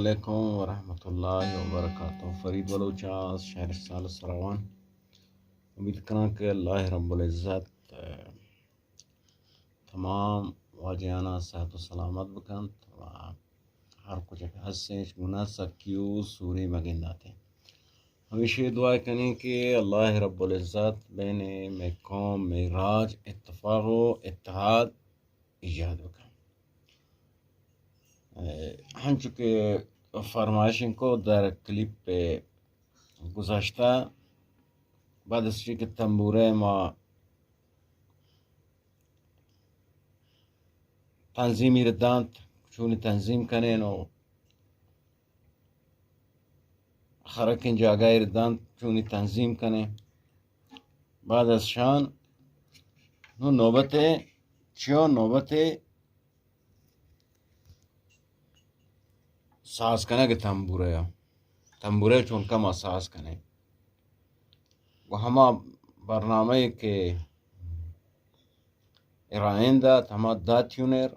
علیکم ورحمۃ اللہ وبرکاتہ۔ فرید بلوچ آں، شہر سال سراوان۔ امید کناں کہ اللہ رب العزت، ء، تمام واجہاناں صحت و سلامت بکنت و ہر کجا کہ ہستیں، ہچ گناہ سکی و سوری مگنداتیں۔ ہمیشہ دعا کنیں کہ اللہ رب العزت بین مئے قوم، مئے راج اتفاق و اتحاد ایجاد بکن۔ ء، ہنچو کہ فرمائشیں کو در کلیپ گزشتہ، بعد از چی کہ تنبورہ ما تنظیمی ردانت، چونی تنظیم کنین و خرکیں جاگہ ردانت، چونی تنظیم کنین۔ بعد از شان نو نوبت، چیو نوبت ساز کنگ تنبورہ ء، تنبورہ چون کما ساز کنیں۔ و ہما برنامہ کہ ارائین دات، ہما دا تیونر،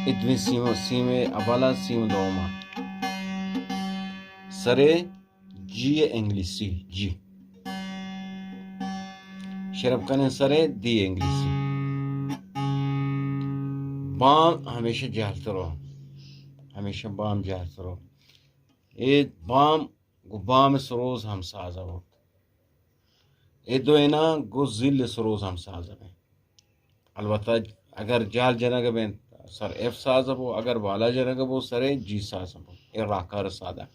ادویں سیم، سیم اولا، سیم دوما۔ سرے جی انگلیسی، جی۔ شرپ کنیں سرے دی انگلیسی۔ بام ہمیشہ جہلترو، ہمیشہ بام جہلترو۔ اے بام گو بام سروز ہم ساز بوت۔ اے دوئیناں گو زل سروز ہم ساز بیں۔ البتہ اگر جہل جنگ بیں سر ایف ساز بو، اگر بالا جنگ بو سرے جی ساز بو۔ اے راہکار سادہ۔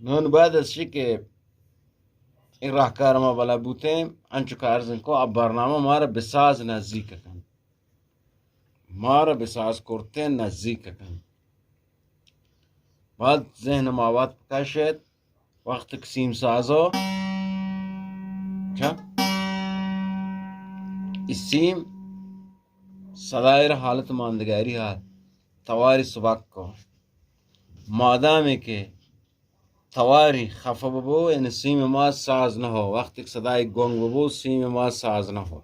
نون بعد از چی کہ اے راہکار ما بلا بوتیں، انچو کہ عرض کو اب برنامہ مارا بساز نزدیک کن۔ مارا بساز کرتیں نزدیک کن۔ بعد ذہن ما وت کشت، وقت کہ سیم سازو، چا؟ اے سیم صدای را حالت ماندگاری ہا تواری سبک کو۔ مادامی کہ تواری خفہ ببو، یعنی سیم ما ساز نہ ہو۔ وقتی کہ صدای گنگ ببو، سیم ما ساز نہ ہو۔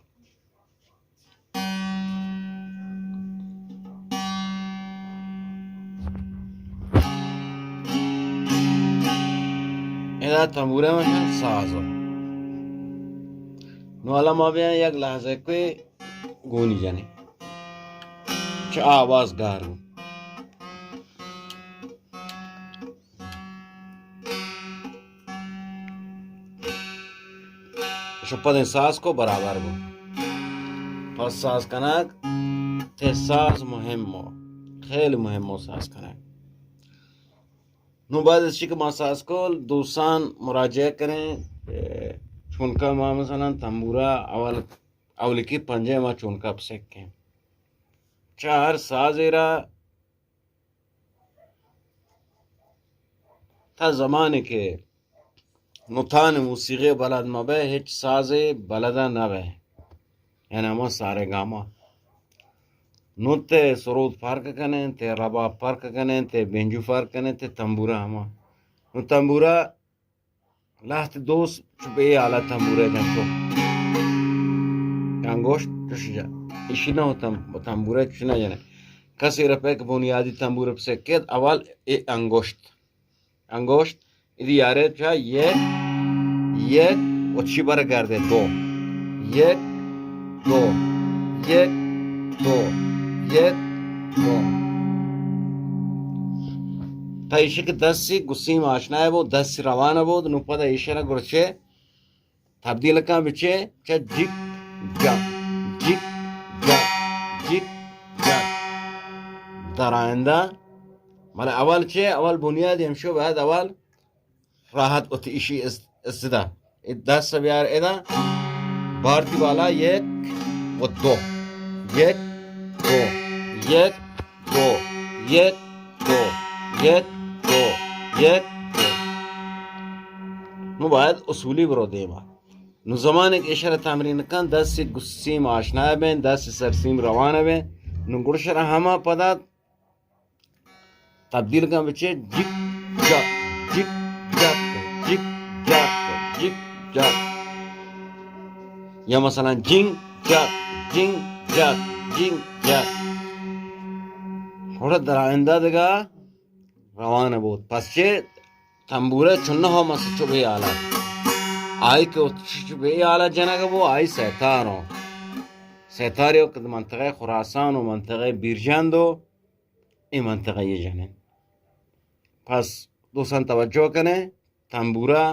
ادا تنبورہ من ساز ہو۔ نو حالا ما بیاں یک لحظہ کوئی گونی جنیں۔ چہ آواز گار بو۔ شو پدیں ساز کو برابر بو۔ پس ساز کنگ تے ساز مہم ہو، خیلی مہم ہو ساز کنگ۔ نو بعد از چی کہ ما ساز کو دوستان مراجعہ کریں، اے، چونکہ ما مثلاً تنبورہ اول، اولی کی پنجہ ما چونکہ بسکیں۔ چہ ہر سازے را تا زمانے کہ نوتان موسیقی بلد مہ بئے، ہچ سازے بلد نہ بئے۔ یعنی ہما سارے گاما۔ نوتے سرود فرق کنیں، تے رباب فرق کنیں، تے بینجو فرق کنیں، تے تنبورہ ہما۔ نو تنبورہ لہتے دوست چو بے حالت تنبورہ جنتو۔ انگوشت چوش جا۔ اشی نہ ہو تم-، تنبورہ چوش نہ جنے۔ کسی رپے کہ بنیادی تنبورہ پسے کت اول اے انگوشت۔ انگوشت ادی یارے چا یک، یک و چی بر گردے دو۔ یک، دو، یک، دو، یک، دو۔ تا ایشی کہ دستی گسیم آشنای بود، دستی روان بود، نو پدا ایشی را گرچے تبدیل کن بچے، چہ جک جک، جک جک، جک جک۔ در آئندہ، بلے اول چے؟ اول بنیادی ہمشو باید اول راحت ات ایشی است-، استدا۔ اے دست بیار ادا۔ بارتی بالا یک و دو۔ یک، دو۔ یک، دو، یک، دو، یک، دو، یک، دو۔ نو باید اصولی برو دیما۔ نو زمانے کہ اشارہ تمرین کن، دست گسیم آشنا بین، دست سرسیم روان بین۔ نو گڑشر ہما پدا تبدیل کن بچے جک جک، جک جک، جک جک، جک جک۔ یا مثلاً جنگ جک، جنگ جک، جنگ جک۔ گڑا درائندہ دگہ روان بوت۔ پس چہ تنبورہ چنہ ہو مس چو بے حالت۔ آئی کہ چو بے حالت جنگ بو، آئی سیتار ہو۔ سیتاری ہو کہ منطقہ خراسان و منطقہ بیرجند و اے منطقہ یہ جنن۔ پس دوستان توجہ کنے، تنبورہ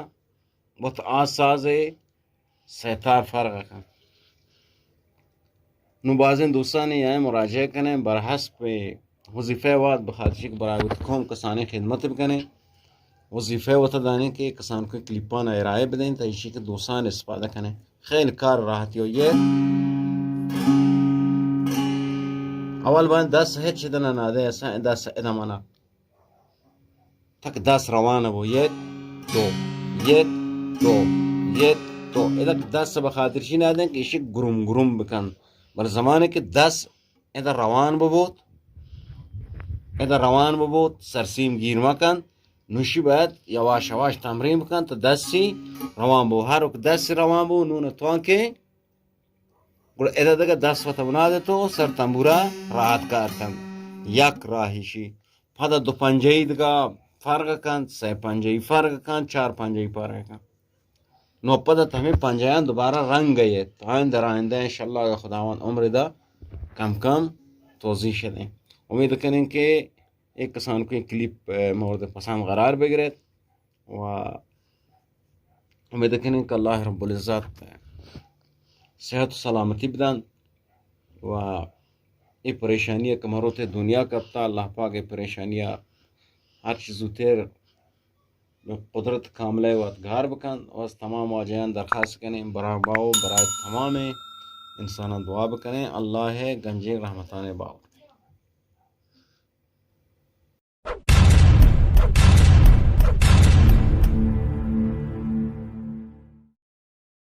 وت آ سازے سیتار فرق کن۔ نو بازیں دوستانی یعنی مراجعہ کنیں، برحسب وظیفہ واد بخاطر کہ برای وت قوم کسانی خدمت بکنیں، وظیفہ وت دانیں کہ کسان کو کلیپان ارائے بدیں تا ایشی کہ دوستان استفادہ کنیں۔ خیلی کار راحتی ہو یہ۔ اول بان دس ہچ دنا نادے، اساں دس ادمانا تک دس روان بو، یک، دو، یک، دو، یک، دو۔ ادا دس بخاطر چی نادیں کہ ایشی گروم گروم بکن۔ بل زمانے کہ دس ادا روان ببوت، ادا روان ببوت، سرسیم گیر مکن، نوشی باید یواش یواش تمرین بکن تا دسی روان بو۔ ہر وقت دس روان بو، نون توان کہ گڑا ادا دگہ دس وت بنا دے تو سر تنبورہ راحت کار کن۔ یک راہیشی۔ پدا دو پنجہی دگہ فرق کن، سہ پنجہی فرق کن، چار پنجہی فرق کن۔ نو پدا تہ ہمیں پنجہیان دوبارہ رنگ گئیت۔ آئندہ رائندہ انشاءاللہ اگر خداوند عمر دا کم کم توضیح شدیں۔ امید کنیں کہ ایک کسان کو کلیپ، اے، مورد پسند قرار بگرت و امید کنیں کہ اللہ رب العزت صحت و سلامتی بدن و اے پریشانی کہ مروت دنیا کپتا، اللہ پاک اے پریشانی ہر چیز زوتر قدرت کاملہ وت گار بکن۔ و از تمام واجہان درخواست کنیں برای باو برای تمام انسانان دعا بکنیں۔ اللہ گنجیں رحمتان باو۔